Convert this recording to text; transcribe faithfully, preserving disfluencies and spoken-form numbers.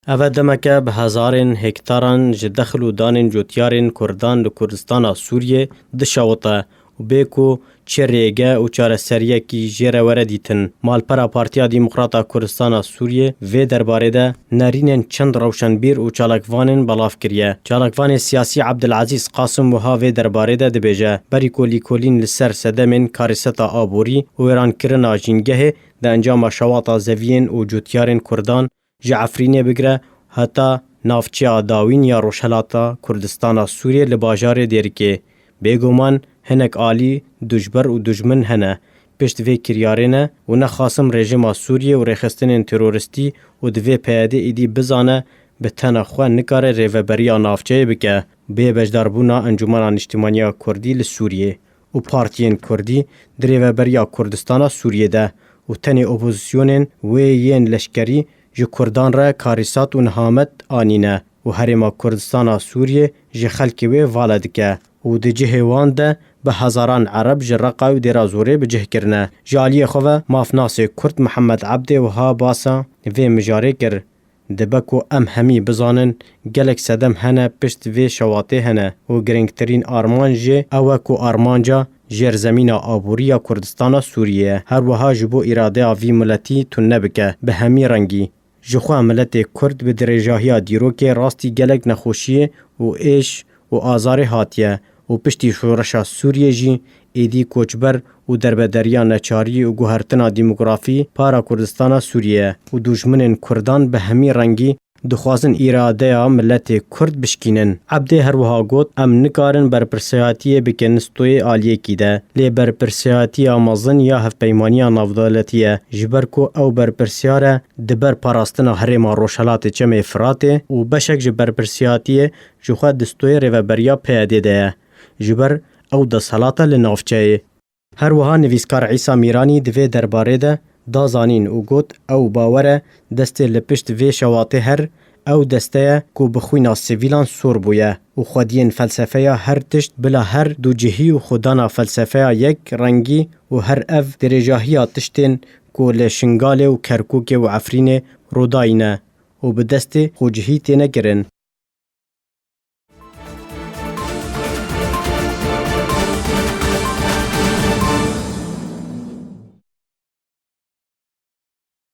Ev e demeke bi hezarên hektaran ji dexil û danên cotyarên Kurdan li Kurdistana Sûriyê dişewite û bê ku çi rêge û çareseriyekî jê re were dîtin. Malpera Partiya Demokrata Kurdistana Sûriyê vê derbarê de nerînên çend rewşenbîr û çalakvanên belav kiriye. Çalakvanê siyasî Abdulazîz Qasim wiha vê derbarê de dibêje, berî ku lîkolîn li ser sedemên karîseta aborî û wêrankirina jîngehê di encama şewata zeviyên û cotyarên Kurdan ji Efrînê bigire heta navçeya dawîn ya Rojhelata Kurdistana Sûriyê li bajarê Dêrikê. Bêguman hinek alî dujber û dujmin hene pişt vê kiryarê ne û ne Qasim rejîma Sûriyê û rêxistinên teroristî û di vê P Y D'ê êdî bizane bi tena xwe nikare rêveberiya navçeyê bike, bê beşdarbûna Encûmena Niştimaniya Kurdî li Sûriyê û partiyên Kurdî di rêveberiya Kurdistana Sûriyê de û tenê opozisyonên wê yên leşkerî ji Kurdan re karîsat û nihamet anîne û Herêma Kurdistana Sûriyê ji xelkê wê vala dike û di cihê wan de bi hezaran Ereb ji Reqa û Dêra Zorê bi cih kirine. Ji aliyê xwe ve mafnasê Kurd Mihemed Ebdê wiha basa vê mijarê kir, Dibe ku em hemî bizanin gelek sedem hene pişt vê şewatê hene û girîngtirîn armanc jê ew e ku armanca jêrzemîna aborî ya Kurdistana Sûriyê ye. Her wiha ji bo îradeya vî miletî tune bike bi hemî rengî. Ji xwe miletê Kurd bi dirêjahiya dîrokê rastî gelek nexweşiyê û êş û azarê hatiye û piştî şoreşa Sûriyê jî êdî koçber û derbederiya neçarî û guhertina demografî para Kurdistana Sûriyê ye û dûjminên Kurdan bi hemî rengî dixwazin îradeya miletê Kurd bişkînin. Ebdê her wiha got, Em nikarin berpirsiyatiyê bikin stoyê aliyekî de, lê berpirsiyatiya mezin ya Hevpeymaniya Navdewletî ye, ji ber ku ew berpirsiyar e di ber parastina herêma Rojhelatê Çemê Firatê û beşek ji berpirsiyatiyê ji xwe di stoyê rêveberiya P Y D'ê de ye, ji ber ew desthilat e li navçeyê. Her wiha nivîskar Îsa Mîranî di vê derbarê de da zanîn û got, Ew bawer e destê li pişt vê şewatê her ew deste ye ku bi xwîna sivîlan sor bûye û xwediyên felsefeya her tişt bila her ducihî û xwedana felsefeya yek rengî û her ev dirêjahiya tiştên ku li Şingalê û Kerkûkê û Efrînê rûdayî ne û bi destê xwecihî têne kirin.